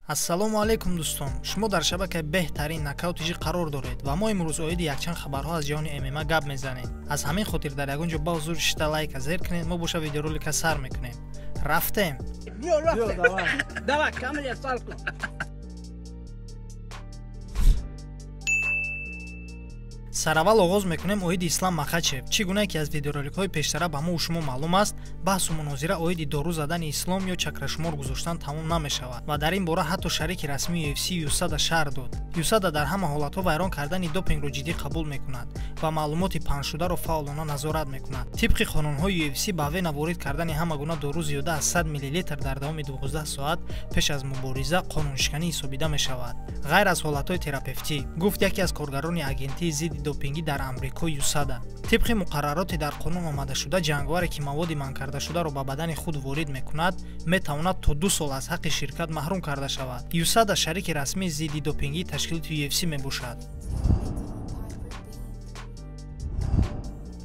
Ассалому алайкум дӯстон, шумо дар шабакаи беҳтарин Нокаут ТЖ қарор доред ва мо имрӯз оиди якчанд хабарҳо аз ҷаҳони ММА гап мезанем. Аз ҳамин хотир дар ягон ҷо ба ҳузур шита лайка зер кунед, мо боша видеоролика сар мекунем. Рафтем! Давай, камера сар кун. Сараввал оғоз мекунем оиди Ислам Махачев. Чӣ гунае ки аз видеороликҳои пештара ба мо шумо маълум аст, баҳсу мунозира оиди дору задани Ислом ё чакрашумор гузоштан тамом намешавад ва дар ин бора ҳатто шарики расмии UFC Юсада шарҳ дод. Юсада дар ҳама ҳолатҳо вайрон кардани допингро ҷиддӣ қабул мекунад ва маълумоти паҳншударо фаъолона назорат мекунад. Тибқи қонунҳои UFC ба вена ворид кардани ҳама гуна дору зиёда аз 100 мл дар давоми 12 соат пеш аз мубориза қонуншиканӣ ҳисобида мешавад, ғайр аз ҳолатҳои терапевтӣ, гуфт яке аз коргарони агентии зидди допингӣ дар Амрико Юсада. Тибқи муқаррароти дар қонун омадашуда, ҷанговаре ки маводи манъ кардашударо ба бадани худ ворид мекунад, метавонад то 2 сол аз ҳаққи ширкат маҳрум карда шавад. Юсада шарики расмии зидди допингии ташкилоти UFC мебошад.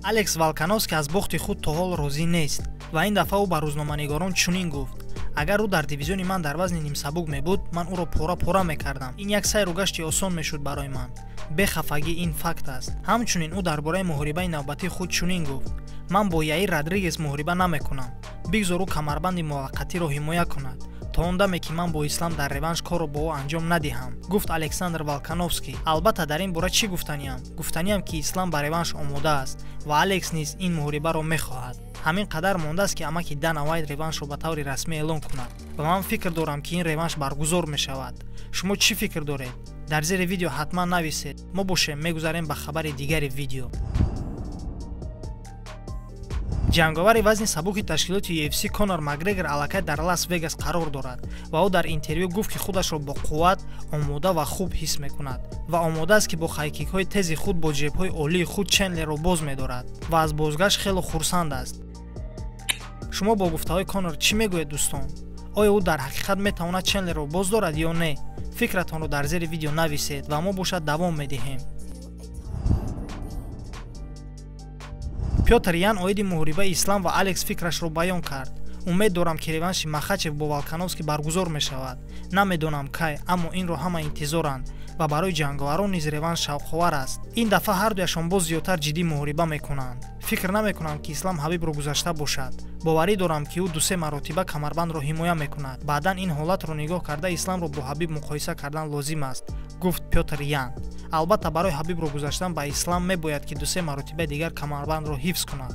Алекс Волкановски аз бохти худ то ҳол розӣ нест ва ин дафъа ӯ ба рӯзноманигорон чунин гуфт: агар ӯ дар дивизиони ман дар вазни нимсабук мебуд, ман ӯро пора-пора мекардам. Ин як сайру гашти осон мешуд барои ман. Бехафагӣ ин факт аст. Ҳамчунин ӯ дар бораи муҳорибаи навбатии худ чунин гуфт: ман бо Яир Родригес муҳориба намекунам. Бигзор ӯ камарбанди муваққатиро ҳимоя кунад то он даме ки ман бо Ислам дар реванш корро бо ӯ анҷом надиҳам, гуфт Александр Волкановский. Албатта дар ин бора чӣ гуфтаниам? Гуфтаниам ки Ислам ба реванш омода аст ва Алекс низ ин муҳорибаро мехоҳад. Ҳамин қадар мондааст ки амаки Дана Вайт реваншро ба таври расмӣ эълон кунад ва ман фикр дорам ки ин реванш баргузор мешавад. Шумо чӣ фикр доред? Дар зери видео ҳатман нависед. Мо бошем мегузарем ба хабари дигари видео. Ҷанговари вазни сабуки ташкилоти UFC Конор Макгрегор аллакай дар Лас Вегас қарор дорад ва ӯ дар интервю гуфт ки худашро бо қувват, омода ва хуб ҳис мекунад ва омода аст ки бо хайкикҳои тези худ бо ҷебҳои олии худ Чендлерро боз медорад ва аз бозгашт хело хурсанд аст. Шумо бо гуфтаҳои Конор чӣ мегӯед дӯстон? Оё ӯ дар ҳақиқат метавонад Чендлерро боз дорад ё не? Фикратонро дар зери видео нависед ва мо бошад давом медиҳем. Пётр Ян оиди муҳорибаи Ислам ва Алекс фикрашро баён кард. Умед дорам ки реванши Махачев бо Волкановски баргузор мешавад. Намедонам кай, аммо инро ҳама интизоранд ва барои ҷанговарон низ реванш шавқовар аст. Ин дафъа ҳардуяшон боз зиёдтар ҷиддӣ муҳориба мекунанд. Фикр намекунам ки Ислам Ҳабибро гузашта бошад. Боварӣ дорам ки ӯ 2-3 маротиба камарбандро ҳимоя мекунад. Баъдан ин ҳолатро нигоҳ карда Исламро бо Ҳабиб муқоиса кардан лозим аст, гуфт Пётр Ян. Албатта барои Ҳабибро гузаштан ба Ислам мебояд ки 2-3 маротибаи дигар камарбандро ҳифз кунад.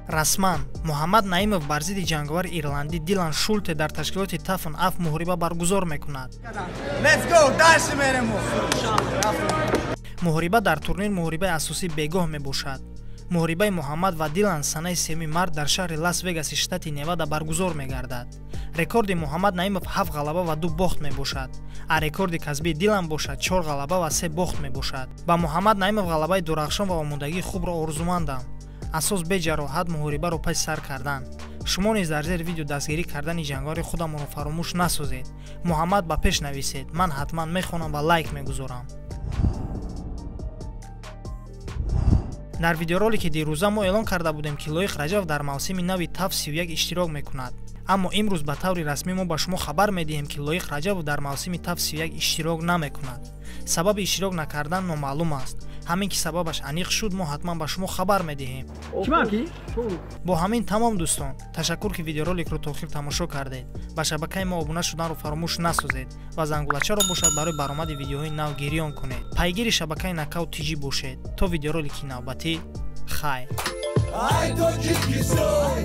Расман Муҳаммад Наимов бар зидди ҷанговари ирландӣ Дилан Шулте дар ташкилоти Тафн Аф муҳориба баргузор мекунад. Муҳориба дар турнир муҳорибаи асосии бегоҳ мебошад. Муҳорибаи Муҳаммад ва Дилан санаи 3 март дар шаҳри Лас Вегаси штати Невада баргузор мегардад. Рекорди Муҳаммад Наимов 7 ғалаба ва 2 бохт мебошад, а рекорди касбии Дилан бошад 4 ғалаба ва 3 бохт мебошад. Ба Муҳаммад Наимов ғалабаи дурахшон ва омодагии хубро орзумандам. Асос беҷароҳат муҳорибаро паси сар кардан. Шумо низ дар зери видео дастгирӣ кардани ҷанговари худамонро фаромӯш насозед. Муҳаммад ба пеш нависед, ман ҳатман мехонам ва лайк мегузорам. Дар видеоролики дирӯза мо эълон карда будем ки Лоиқ Раҷабов дар мавсими нави ТАФ 31 иштирок мекунад. Аммо имрӯз ба таври расмӣ мо ба шумо хабар медиҳем ки Лоиқ Раҷабов дар мавсими ТАФ 31 иштирок намекунад. Сабаби иштирок накардан номаълум аст. Ҳамин ки сабабаш аниқ шуд, мо ҳатман ба шумо хабар медиҳем. Бо ҳамин тамом дӯстон. Ташаккур ки видеороликро то охир тамошо кардед. Ба шабакаи мо обуна шуданро фаромӯш насозед ва зангулачаро бошад барои баромади видеоҳои нав гирён кунед. Пайгири шабакаи Нокаут ТЖ бошед. То видеоролики навбатӣ, хайр. Ай Тоҷикистон,